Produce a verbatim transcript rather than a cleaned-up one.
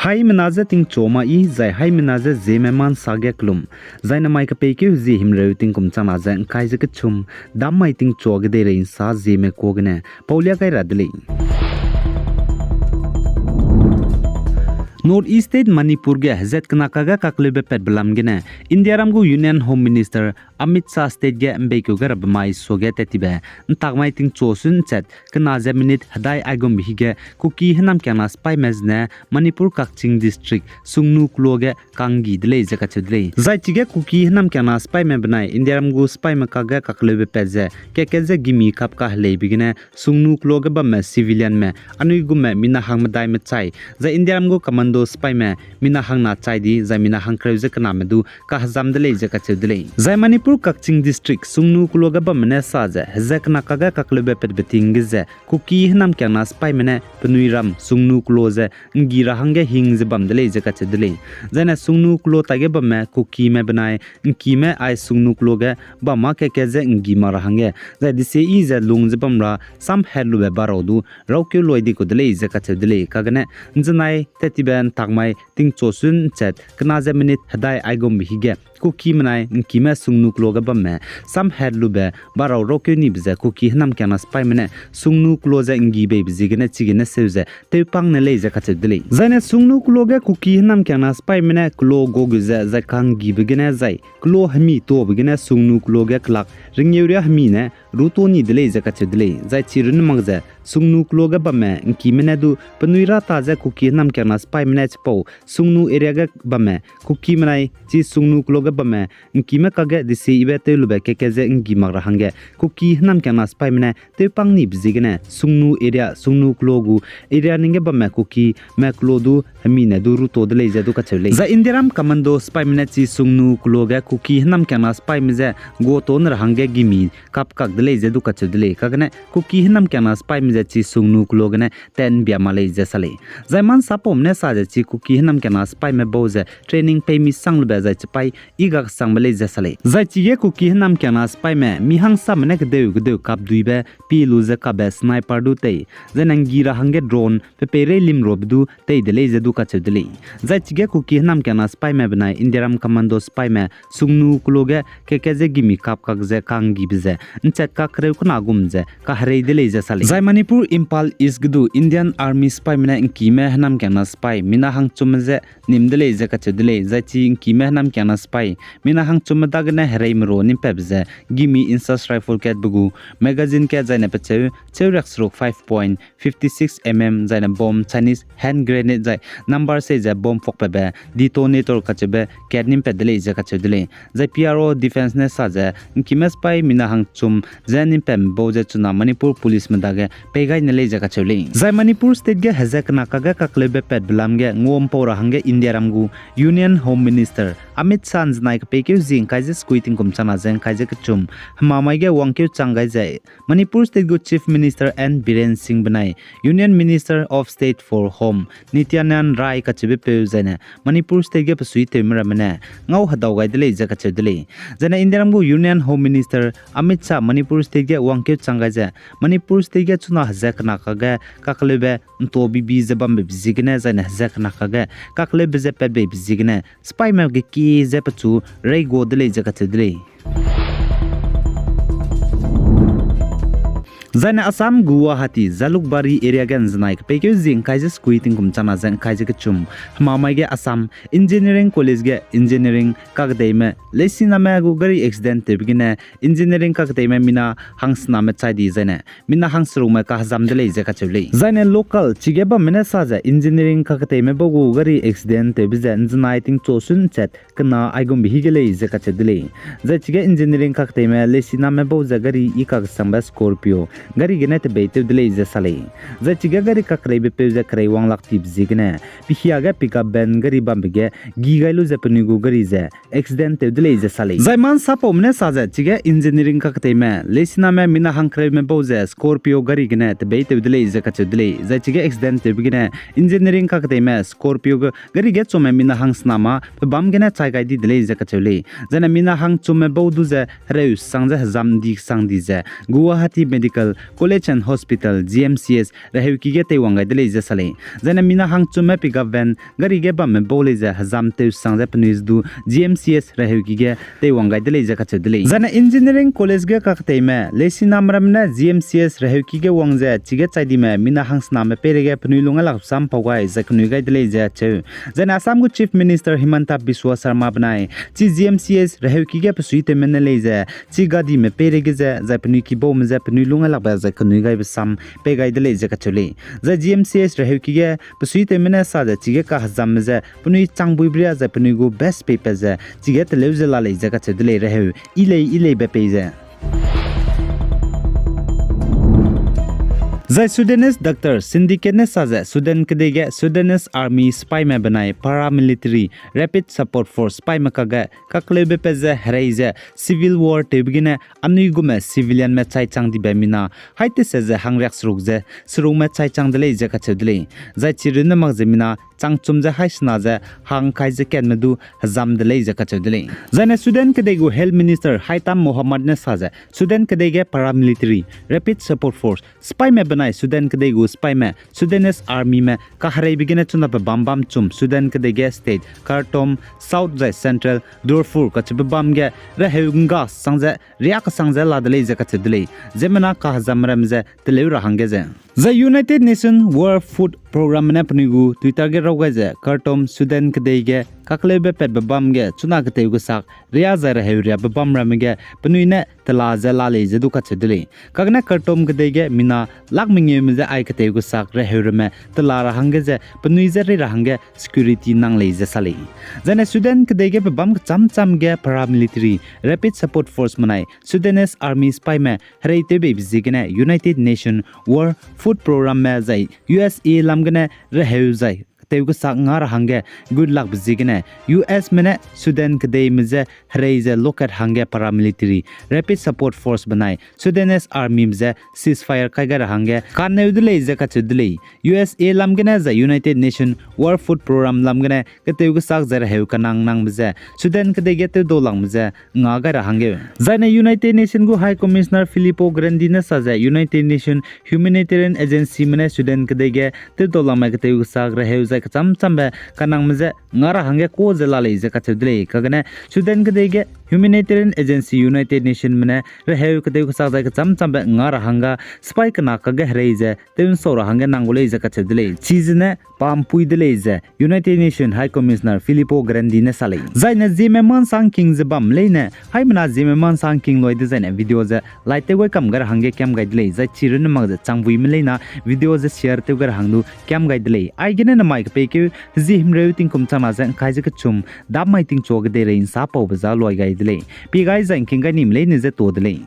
Haimena je tingchu ma i, zai haimena je Zeme ma nsa ge kelum, zai namai kepeikeu zie himreu tingkum changna ze ngkai ze kechum, dam mai tingchu kedeirei nsa Zeme kuâ gene paulia gai ra de lei. North East State Manipur ge hezat kena kage kakleube patbe lam gene, Indiaram gu Union Home Minister Amit Shah state ge mbeikeu ge rabe mai suage tat tibe, ntak mai tingchu sun nchat kena ze minute hedai aigumbe hige Kuki hênamkiangna sipaime zene Manipur Kakching District Sungnu keloa ge ka'nggi de lei ze kacheu de lei. Zai chige Kuki hênamkiangna sipaime benai Indiaram gu sipaime kakge kakleube pat ze kat-kat ze gimi kap kaheleibe gene Sungnu keloa ge bamme civilianme anui gume mina hang medai mechai, zai Indiaram gu commando sipaime mina hang na chai di, zai mina hangkereu ze kename du kahezam de lei ze kacheu de lei. Zai Manipur Kakching District Sungnu keloa ge bamme ne sa ze hezat kena kage kakleube patbe ting ge ze Kuki hênamkiangna sipaime ne penui ram Sungnu keloa ze nggi ra hangge hing ze bam de lei ze kacheu de lei. Zaine Sungnu keloa taige bamme Kukime benai ngkime ai Sungnu keloa ge bam ma kat-kat ze nggi mak ra hangge, zai desie i ze lung ze bam ra samhat lube barau du raukeu loi di kau de lei ze kacheu de lei. Kagene nzenai tat tibe ntak mai tingchu sun nchat kena ze minute hedai aigumbe hige Kukime nai ngkime Sungnu keloa ge bamme samhat lube barau raukeu nibe ze Kuki hênamkiangna sipaime ne Sungnu keloa ze nggi beibe ziegene chigene seu ze tewpang ne lei ze kacheu de lei. Zaine Sungnu keloa ge Kuki hênamkiangna sipaime ne keloa ga gu ze zai ka'nggibe gene zai keloa hemi tuâbe gene Sungnu keloa ge kelak ringeuria hemi ne ruto ni de lei ze kacheu de lei. Zai chi runne mak ze Sungnu keloa ge bamme ngkime ne du penui ra ta ze Kuki hênamkiangna sipaime ne chipau Sungnu area ge bamme Kukime nai chi Sungnu keloa ge bamme ngkime kakge desie ibe tew lube kat-kat ze nggi mak ra hangge Kuki hênamkiangna sipaime ne tewpang nibe ziegene Sungnu area, Sungnu keloa gu area ning ge bamme Kukime keloa du hemi ne du ruto de lei ze du kacheu lei. Zai Indiaram commando sipaime ne chi Sungnu keloa ge Kuki hênamkiangna sipaime je guato ne ra hangge gimi kap kak de lei ze du kacheu de lei. Kagene Kuki hênamkiangna sipaime je chi Sungnu keloa gene ten bia ma lei ze sa lei. Zai ma nsapaume ne sa ze chi Kuki hênamkiangna sipaime bau ze training pei mi sang lube zai chipai i ga kesangbe lei ze sa lei. Zai chige Kuki hênamkiangna sipaime mi hangsame ne kedeu kedeu kapduibe pi lu ze kapbe sniper du tei, zaine nggi ra hangge drone pe peirei limrobe du tei de lei ze du kacheu de lei. Zai chige Kuki hênamkiangna sipaime benai Indiaram commando sipaime Sungnu keloa ge kat-kat ze gimi kap kak ze ka'nggibe ze nchat kakereu kena gum ze kaherei de lei ze sa lei. Zai Manipur Imphal East ge du Indian Army sipaime ne ngkime hênamkiangna sipai mina hangchumme je nim de lei ze kacheu de lei. Zai chi ngkime hênamkiangna sipai mina hangchumme dagene hereime ro nimpatbe ze gimi INSAS rifle katbe gu magazine kat zaine pecheu cheu riak seruk five point fifty six mm zaine bomb Chinese hand grenade zai number sei ze bomb fokpatbe detonator kacheube kat nimpat de lei ze kacheu de lei. Zai P R O Defence ne sa ze ngkime sipai mina hangchum ze nimpatme bau ze chuna Manipur Policeme dage pei gai ne lei ze kacheu lei. Zai Manipur State ge hezat kena kage kakleube patbe lam ge nguampau ra hangge Indiaram gu Union Home Minister Amit Shah nzenai kepeikeu zie ngkai ze sekui tingkum changna ze ngkai ze kechum hemamai ge wangkeu chang gai ze Manipur State gu Chief Minister N Biren Singh benai Union Minister of State for Home Nityanand Rai kacheube peu zaine Manipur State ge besuitewme ramme ne ngau hedau gai de lei ze kacheu de lei. Zaine Indiaram gu Union Home Minister Amit Shah Manipur State ge wangkeu chang gai ze Manipur State ge chuna hezat kena kage kakleube nto bibi ze bambe ziegene zaine hezat kena kage kakleube ze patbeibe ziegene sipaime geki ze pechu reigua de lei ze kacheu de lei. Zaine Assam Guwahati Jalukbari area ge nzenai kepeikeu zie ngkai ze sekui tingkum changna ze ngkai ze kechum hemamai ge Assam Engineering College ge engineering kakedeime leisiname gu gari accident tewbe gene engineering kakedeime mina hangsename chai di zaine mina hangserukme kahezam de lei ze kacheu lei. Zaine local chige bamme ne sa ze engineering kakedeime bau gu gari accident tewbe ze nzenai tingchu sun nchat kena aigumbe hige lei ze kacheu de lei. Zai chige engineering kakedeime leisiname bau ze gari i kakesangbe Scorpio gari gene tebeitew de lei ze sa lei. Zai chige gari kakereibepeu ze kerei wang lak tibe ziegene pihia ge pickup van gari bambe ge gi gai lu ze penui gu gari ze accident tew de lei ze sa lei. Zai ma nsapaume ne sa ze chige engineering kakedeime leisiname mina hangkereume bau ze Scorpio gari gene tebeitew de lei ze kacheu de lei. Zai chige accident tewbe gene engineering kakedeime Scorpio ge gari ge chume mina hangsename pebâm gene chai gai di de lei ze kacheu lei. Zaine mina hangchumme bau du ze hereu sang ze hezam di sang di ze Guwahati Medical College and Hospital, G M C H, Reheuki ge teiwang gai de lei ze sa lei. Zaine mina hangchumme pickup van gari ge bamme bau lei ze hezam tewsang ze penui ze du G M C H Reheuki ge teiwang gai de lei ze kacheu de lei. Zaine Engineering College ge kaketeime leisiname ramme ne G M C H Reheuki ge wang ze chige chai dime mina hangsename peireige penui lung gai lak sam pau gai zai kenui gai de lei ze cheu. Zaine Assam gu Chief Minister Himanta Biswa Sarma benai chi G M C H Reheuki ge besuitewme ne lei ze chi gadime peireige ze zai penui kibaume je penui lung gai lakbe zai kenui gaibe sam pei gai de lei ze kacheu lei. Zai G M C H Reheuki ge besuitewme ne sa ze chige kahezamme je penui changbuibe riâ zai penui gu best peipat ze chige teleu ze la lei ze kacheu de lei reheu yi lei yi leibe pei ze. Zai Sudanese doctor syndicate ne sa ze Sudan kedei ge Sudanese Army sipaime benai paramilitary Rapid Support Force sipaime kage kakleube pat ze herei ze civil war tewbe gene anui gume civilianme chaichang dibe mina haî tese ze hangriak seruk ze serukme chaichang de lei ze kacheu de lei. Zai chirunne mak ze mina changchum ze haî sena ze hangkai ze katme du hezam de lei ze kacheu de lei. Zaine Sudan kedei gu Health Minister Haitham Mohamud ne sa ze Sudan kedei ge paramilitary Rapid Support Force sipaime benai Sudan kedei gu sipaime Sudanese Armyme kahereibe gene chunabe bam bam chum Sudan kedei ge state Khartoum, South zai Central Darfur kacheube bam ge reheu ngga sang ze riâ kesang ze la de lei ze kacheu de lei. Ziemmena kahezamme ramme ze teleu ra hangge ze. Zai United Nation World Food Programme ne penui gu Twitter ge raw gai ze Khartoum, Sudan kedei ge kakleube patbe bam ge chuna ketew kesak riâ zai reheu riabe bam ramme ge penui ne tela ze la lei ze du kacheu de lei. Kagene Khartoum kedei ge mina lak mengeume je ai ketew kesak reheu ramme tela ra hangge ze penui je rei ra hangge security nang lei ze sa lei. Zaine Sudan kedei ge pebâm kechâm châm ge paramilitary Rapid Support Force menai Sudanese Army sipaime hereitewbeibe ziegene United Nation World Food Programme zai U S A lam gene reheu zai ketew kesak nga ra hangge gut lakbe ziegene U S me ne Sudan kedeime je herei ze lokat hangge paramilitary Rapid Support Force benai Sudanese Armyme je ceasefire kai gai ra hangge kaneu de lei ze kacheu de lei. U S A lam gene zai United Nation World Food Programme lam gene ketew kesak zai reheu kanang nangbe ze Sudan kedei ge tewdau lakme je nga gai ra hangge. Zaine United Nation gu High Commissioner Filippo Grandi ne sa ze United Nation Humanitarian Agencyme ne Sudan kedei ge tewdau lakme ketew kesak reheu zai kechâm châmbe kanangme je nga ra hangge ka ze la lei ze kacheu de lei. Kagene Sudan kedei ge humanitarian agency United Nationme ne reheu ketew kesak zai kechâm châmbe nga ra hangge sipai kena kage herei ze tew'nsau ra hangge nang gu lei ze kacheu de lei. Chizene pampui de lei ze United Nation High Commissioner Filippo Grandi ne sa lei. Zaine Zeme Mansangking ze bam leine, haimena Zeme Mansangking loi dezaine video ze like tew gai kam gai ra hangge kiam gai de lei. Zai chirunne mak ze changbuime leina video ze share tew gai ra hang du kiam gai de lei. Aigene namai kepeikeu hezie himreu tingkum changna ze ngkai ze kechum dam mai tingchua kedeirei nsa paube za loi gai de lei. Pie gai zai ngking gai nime leine ze ta de lei.